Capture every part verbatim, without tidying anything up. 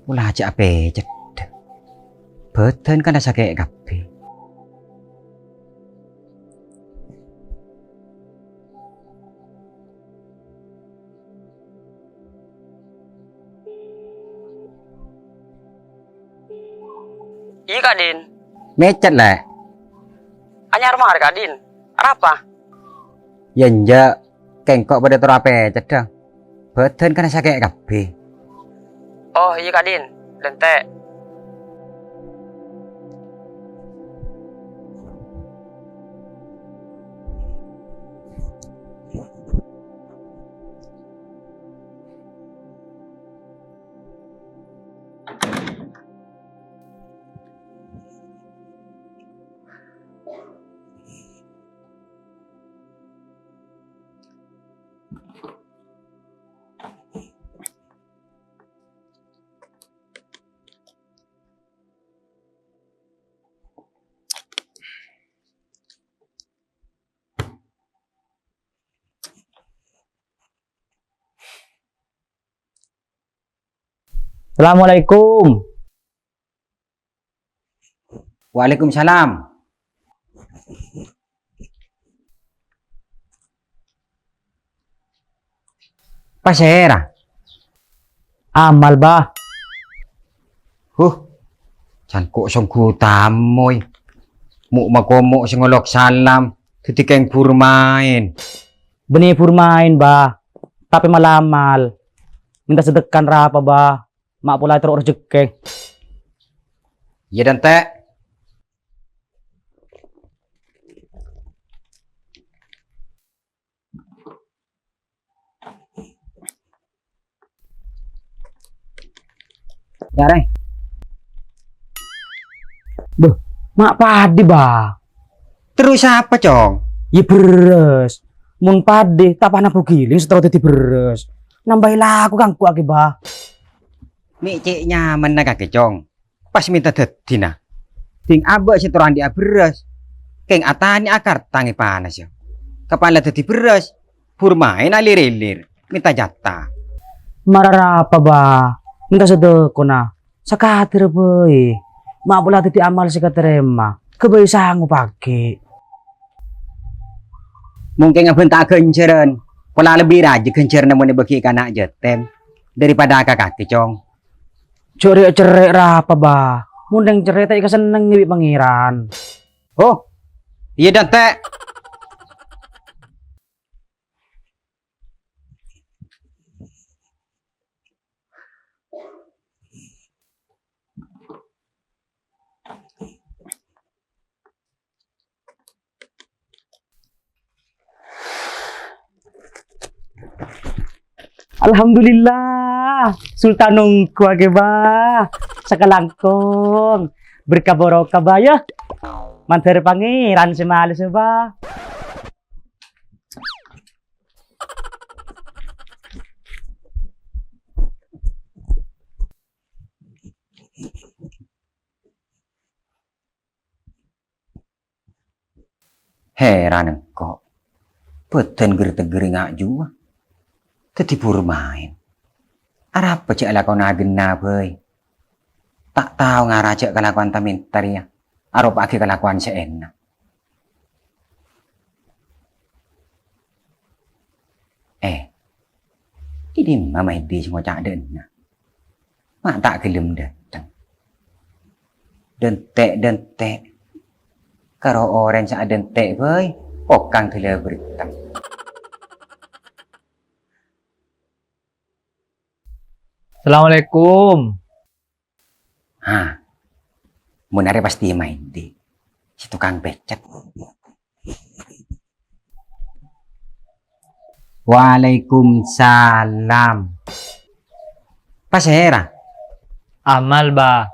Pola jhâ' apècèddhâ. Bhâdhân kan sakè' kabbhi. Iyâ, Kak Din. Mècèt, Lè'. Anyar marè, Kak Din. Arapa? Yâ, enjâ'. Kèng engko' bâdâ terro apècèddhâ. Bhâdhân kan sakè' kabbhi. Oh, iyâ, Kak Din. Dântè'. Assalamualaikum. Waalaikumsalam. Pasèra? Amal, Bah. Huh, can ko' songghu tamoy. Mo' makomo' sè ngolok salam, dhâddhi kèng bhur maèn. Bânnè bhur maèn, Bah. Tapè mal-amal. Mènta sadhâkkan rapa, Bah. Ma' pola terro rejekkè. Iyâ, Dântè'. Yâ, Rè. Bâh, ma' paddhi, Bah. Terros apa, Cong? Yâ, bherrâs. Mon paddhi, ta' panambu giling sè terro dhâddhi bherrâs. Nambâi lako kaangguwâghi, Bah. Mè' cè' nyamana kakè, Cong. Pas mènta dhâddhina. Dhing abâ' sè terro andhi'â bherrâs. Kèng atanè'a kartang èpanas, yâ. Kapan la dhâddhi bherrâs, bhur maèn alir-ilir, mènta jatah. Mara rapa, Bah? Mènta sadhâkona. Sakadârrâ bhâi. Ma' pola dhâddhi amal sè èkatarèma. Ghâbây sangobbhâghi. Mon kèng abân ta' ghânjhârân, pola lebbi rajâ ghânjhârânna mon èbâghi ka ana' jâtèm daripada ka kakè, Cong. Jhâ' rè-cerrè' rapa, Bah? Mon rèng cerrè' ta' èkasennengngè bi' Pangèran. Oh, iyâ, Dântè'. Alhamdulillah, Sultan ongghuwâghi, Bah. Sakalangkong. Berkah barokah, Bah, yâ. Mandhâr Pangèran sè malès, Bah. Hèran engko'. Bâdân ghâr-tegghâr ènga' juwa. Dhâddhi bhur maèn. Arapa jhâ' alakona aghânna bhâi? Ta' tao ngara jhâ' kalakowan ta' mènta rèya aropa'aghi kalakowan sè enna'. Eh, è dimma Maidi sè ngoca' dâ' enna'? Ma' ta' ghellem dâteng. Dântè'-dântè'. Karo orèng sè adântè' bhâi, pokang dâlâ bherteng. Assalamualaikum. Ha. Mon arè pastè Maidi, sè tokang pècèt. Waalaikumsalam. Pasèra? Amal, Bah.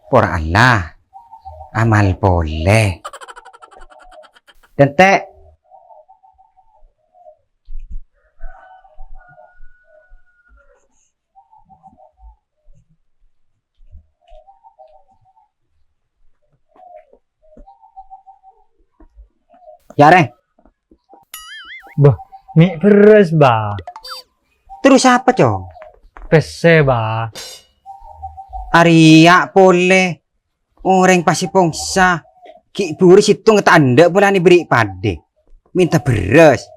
Por Allah. Amal polè. Dântè'. Yâ, rè. Bâh, mè' bherrâs, Bah. Terros apa, Cong? Pèssè, Bah. Arèya polè, orèng pas èpongsa, ghi' buru sèttong ta' endâ' polana èberri' padâ. Mènta bherrâs.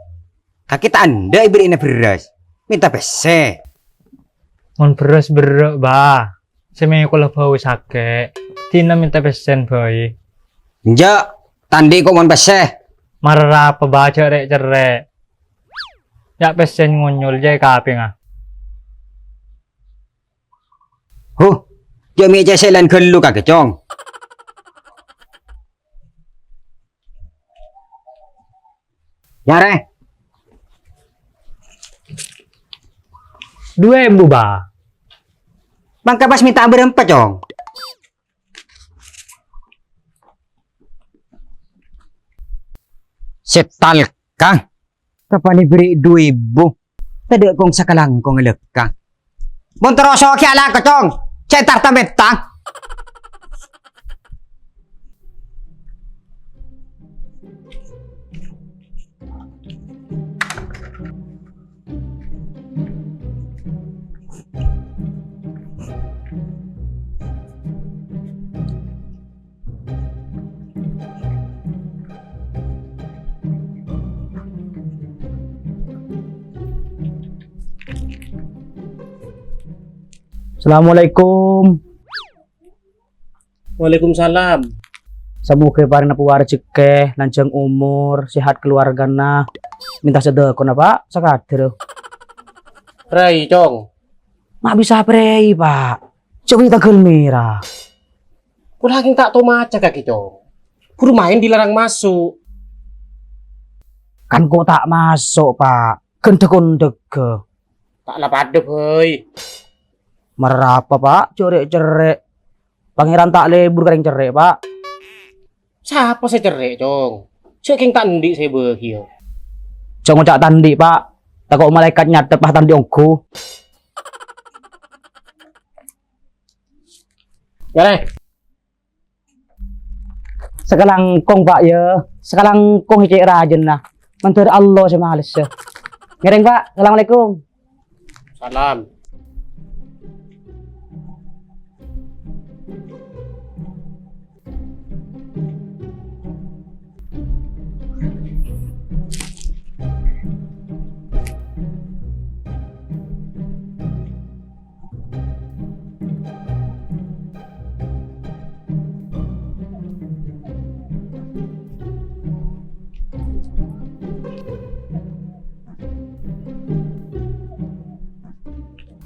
Kakè ta' endâ' èberri'na bherrâs. Mènta pèssè. Mon bherrâs berrâ', Bâ. Sè mèkola bhâi sakè'. Dina mènta pèssèna bhâi. Enjâ', ta' andi' ko' mon pèssè. Mararapa, Bâ, jhâ' rè'-cerrè'. Yâ' pèssèna ngonyol jâ' kapèngnga. Huh, jâ' mè' cè' sè laèn ghâllu kakè, Cong. Yâ, rè. Du èbu, Bâ. Mangka pas mènta bârâmpa, Cong? Sè talkang. Kapan èberri' du èbu? Tadâ' kong sakalangkong alèkka. Mon terro soghi alako, Cong. Cè' tarta mènta. Assalamualaikum. Waalaikumsalam. Samoga èparèngana pawarjhâ, lanjhâng omor, sehat keluargana. Mènta sadhâkona, Pak, sakadâr. Prèi, Cong. Ma' bisa prèi, Pak. Jhâ' bânnè tangghâl mèra. Kaulâ kèng ta' tao maca kakè, Cong. Buru maèn dilarang maso'. Kan ko' ta' maso', Pak. Ghândhâ-kondhâghâ. Ta' la padâ bhâi. Mararapa, Pak? Jhâ' rè'-cerrè'. Pangèran ta' lebur ka orèng cerrè', Pak. Sapa sè cerrè', Cong? Jhâ' kèng ta' andi' sè bâgiyâ. Jhâ' ngoca' ta' andi', Pak. Tako' malaèkat nyatep pas ta' andi' ongghu. Yâ, rè. Sakalangkong, Pak, yâ. Sakalangkong cè' rajâna. Mandhâr Allah sè malessa. Ngèrèng, Pak. Assalamualaikum. Salam.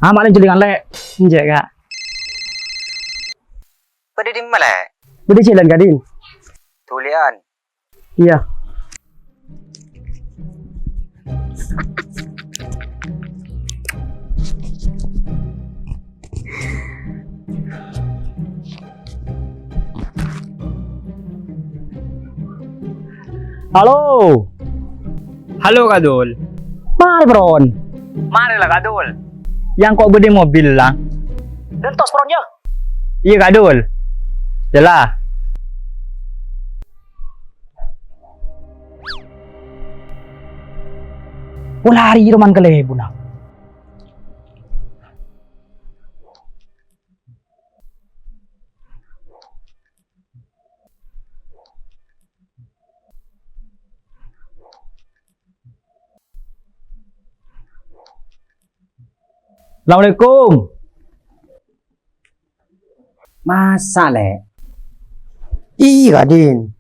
Ah, ma' lèng-jhellingan, Lè'. Enjâ', Ka'. Bâdâ è dimma, Lè'? Bâdâ è jhâlân, Ka', Din. Dhuliyân. Iyâ. Halo. Halo, Ka' Dul. Marè, Bron. Marè la, Ka' Dul. Yâ, engko' bâdâ è mobil la. Dântos, Bron, yâ. Iyâ, Ka' Dul. Jâ la. Polè arè roman kalèbunna. Assalamualaikum. Masa, Lè'? Iyâ, Din.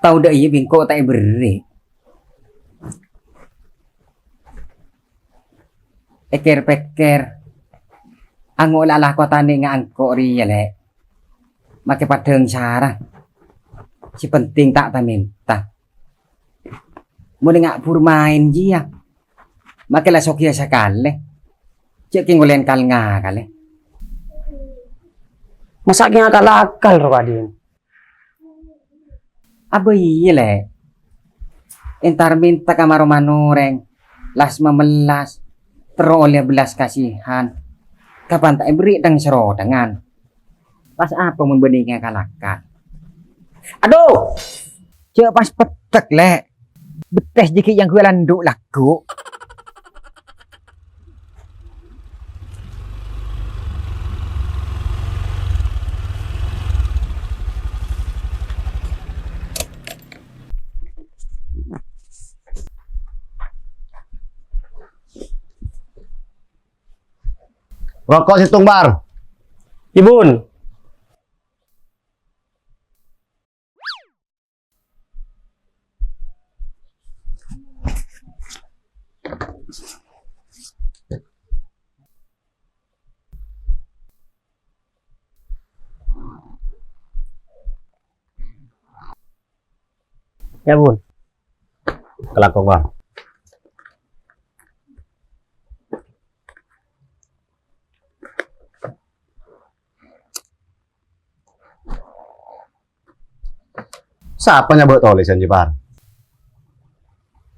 Tao dâ' iyâ bi' engko' ta' èberri'. Èkèr-pèkkèr, ango' la alako tanè nga' engko' rèya, Lè'. Makè padhâng sara. Sè penting ta' ta-mènta. Mon nga' buru maèn jiyâ. Makè la sogiyâ sakalè. Jhâ' kèng ollè kal-ngakalè. Masa' kèng akal-akal, ro, Ka' Din? Abâ iyâ, Lè'. Entar mènta ka maro-mano orèng, las mamellas, terro ollè belas kasihan. Kapan ta' èberri' dhâng-saroddhângan. Pas apa mon bânnè ngakal-akal? Adu! Jhâ' pas peddhek, Lè'. Bettès jâgâ yang gue landu' lagu. Roko' sèttong, Par. Iyâ, Bun. Iyâ, Bun. Kalangkong, Bang. Sapa nyabâ' tolèsan, Jepar?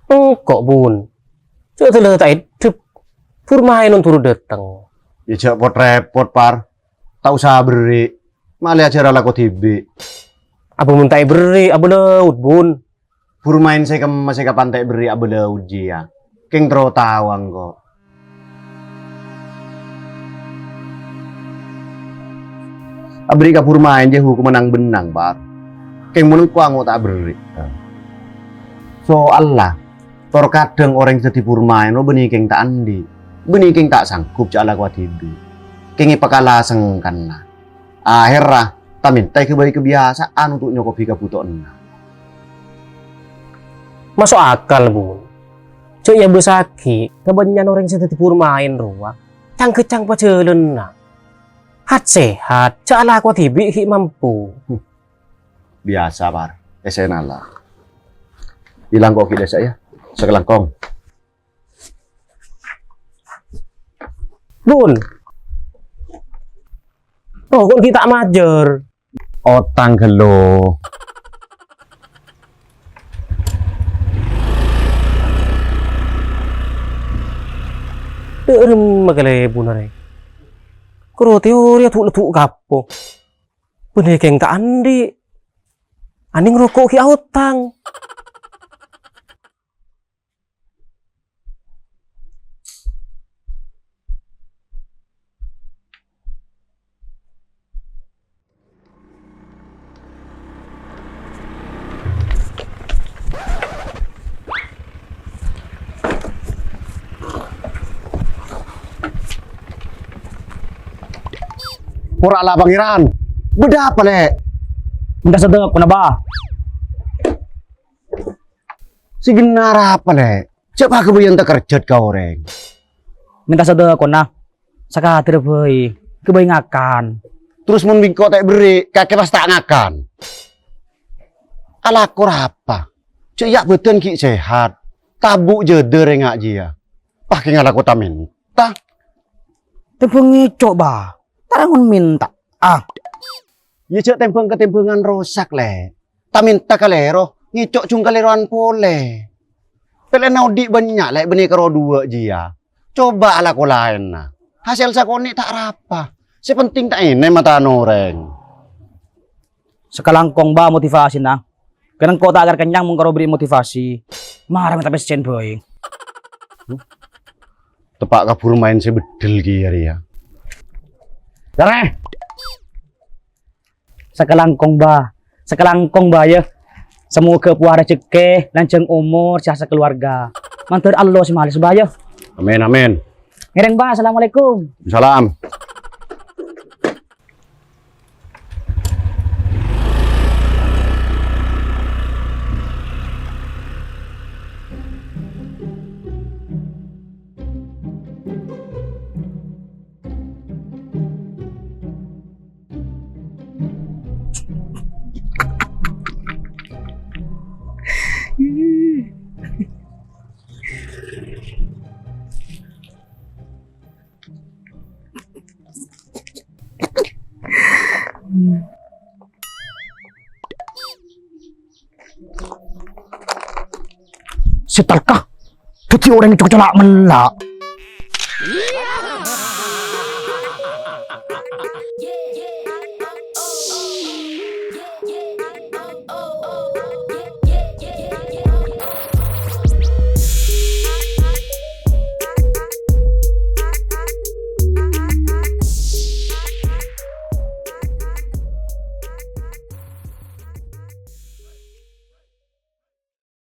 Engko', Bun. Jhâ' dâlâ ta' èdhep. Burmaèn on duru dâteng. Iyâ, jhâ' pot-rèpot, Par. Ta' osa berri'. Malè ajhâr alako dhibi'. Abâ mon ta' èberri', abâ laut, Bun. Burmaèn sè kemma sè èkapantè' berri' abâ laut jiyâ. Kèng terro tao engko'. Aberri' ka burmaèn jiyâ hokomma nang-bennang, Par. Kèng mon engko' ango' ta' aberri'. Soalla, tor kadhâng orèng sè dhâddhi burmaèn rowa bânnè kèng ta' andi'. Bânnè kèng ta' sanggup jhâ' alako dhibi'. Kèng èpakala sengkanna. Ahèrra, ta' mènta èghâbây kabiyasaan untuk nyokobhi kabhutowanna. Maso' akal, Bun. Jhâ' èabâsaghi ka bânnya'an orèng sè dhâddhi burmaèn rowa, cang-ghâccang pajhâlânna. Hat-sehat, jhâ' alako dhibi' ghi' mampu. Hmm. Biyasa, Par. Èsèna la. Èlang ko' ghi' dissa', yâ. Sakalangkong. Bun. Roko' ghi' ta' majâr. Otang ghâllu. Dâ'remma kalèbunna rè. Karo teori adu'-ledu' kapo. Bânnè kèng ta' andi'. Anèng roko' ghi' aotang. Pora la, Pangèran. Bâdâ apa, Lè'? Mènta sadhâkona, Bâ. Sè ghenna' arapa, Lè'? Jhâ' paghâbâyân takerjhât ka orèng. Mènta sadhâkona, sakadârrâ bhâi, ghâbây ngakan. Terros mon bi' engko' ta' èberri', kakè pas ta' ngakan. Alako arapa? Jhâ' iyâ bhâdhân ghi' sehat. Tabu' jâdâ rèng nga' jiyâ. Pas kèng alako ta' mènta. Tèmbhâng ngèco', Bâ. Tarangon mènta. Ah. Iyâ jhâ' tèmbhâng-katèmbhângan rosak, Lè'. Ta' mènta kalèro, ngèco' jhung kalèrowan polè. Pèlèna odi' bânnya', Lè', bânnè karo duwâ' jiyâ. Coba alako laènna. Hasèl sakonè' ta' arapa. Sè penting ta' ènèm matana orèng. Sakalangkong, Bâ, motivasina. Kèng engko' ta' kèra kennyang mon karo bherri' motivasi. Mara mènta pèssèna bhâi. Teppa' ka burmaèn sè beddhel kèya rèya. Jârè! Sakalangkong, Bâ. Sakalangkong, Bâ, yâ. Samoghâ powa rejhekkè, lanjhâng omor, sehat sakaluwarga. Mandhâr Allah sè malès, Bâ, yâ. Amin, amin. Ngèrèng, Bâ. Assalamualaikum. Salam. Sè talka, dhâddhi orèng cocok la mella'.